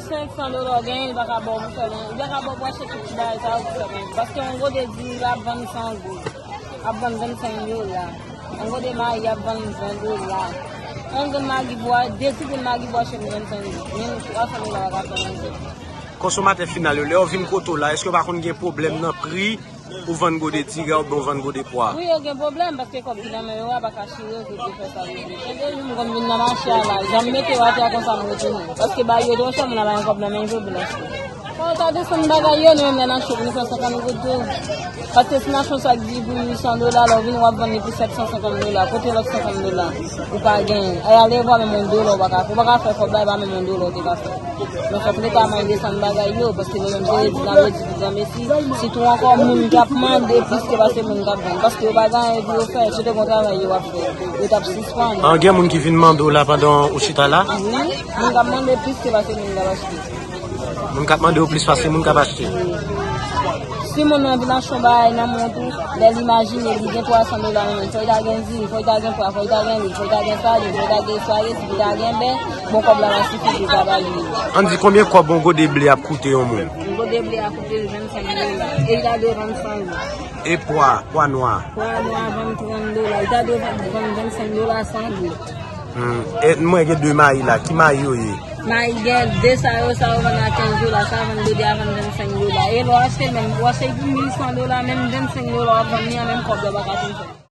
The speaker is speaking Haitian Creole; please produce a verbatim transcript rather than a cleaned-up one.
Senk san dola w genyen, li pa ka ba w pou fè l, li pa ka ba w pou achte tout ti bagay sa yo pou fè l. Paske yon gode diri la ap vann san goud, ap vann vennsenk dola. Yon gode mayi ap vann ven dola. Yon grenn magi pou a, de ti grenn magi pou achte pou vennsenk goud. Menm twa san dola pa ka fè manje. Konsomatè final yo, lè yo vin kote w la, èske yo pa konn gen pwoblèm nan pri ou vann gode diri a oubyen ou vann gode pwa? Wi, yo gen pwoblèm paske kòb ki nan men yo a pa ka chire yo, yo vle fè sa yo vle. Gen de jou m konn vin nan mache a la, jan m mete yo atè a konsa m retounen. Paske bagay yo twò chè, moun la pa gen kòb nan men l pou l achte. Fò w ta desann bagay yo, nou menm lè n achte, nou fè senkant goud tou. Paske si n achte yon sak diri pou uit san dola, lè w vini w ap vann li pou sèt san senkant dola, kote lòt senkant dola? Ou pa genyen. Ay ale vwa menm yon dola ou pa ka fè. Ou pa ka fè kòb la, e pa menm yon dola ou te ka fè. Men fòk Leta mwen desann bagay yo, paske nou menm se redi n ap redi tout granmesi. Sitou ankò moun k ap mande plis ke pase moun k ap vann. Paske yo pa gen anyen pou yo fè, si yo te gen yon travay yo ap fè, yo t ap sispann. An, gen moun ki vin mande w la pandan ou chita la? Wi, moun k ap mande plis ke pase moun k ap achte. Moun k ap mande w plis pase moun k ap achte. Si moun nan vin achte yon bagay nan men w tou, lè l imajine li gen twa san dola nan men l, fò l ta gen diri, fò l ta gen pwa, fò l ta gen lwil, fò l ta gen salin, fò l ta gen espageti, fò l ta gen bè, bon, kòb la va sifi pou l ta ba li. Ann di konbyen kòb yon gode ble ap koute yon moun? Yon gode ble a koute l vennsenk dola. E li ta dwe vann san goud. E pwa, pwa nwa? Pwa nwa vann trant dola. Li ta dwe vann, vann vennsenk dola, san goud. Hmm. E mwen gen de mayi la. Ki mayi yo ye? Mayi gen de sa yo, sa yo vann a kenz dola, sa vann gode a vann vennsenk dola. E lè w achte menm, w achte pou mil san dola, menm vennsenk dola w ap vann li an, menm kòb la pa ka fin fè.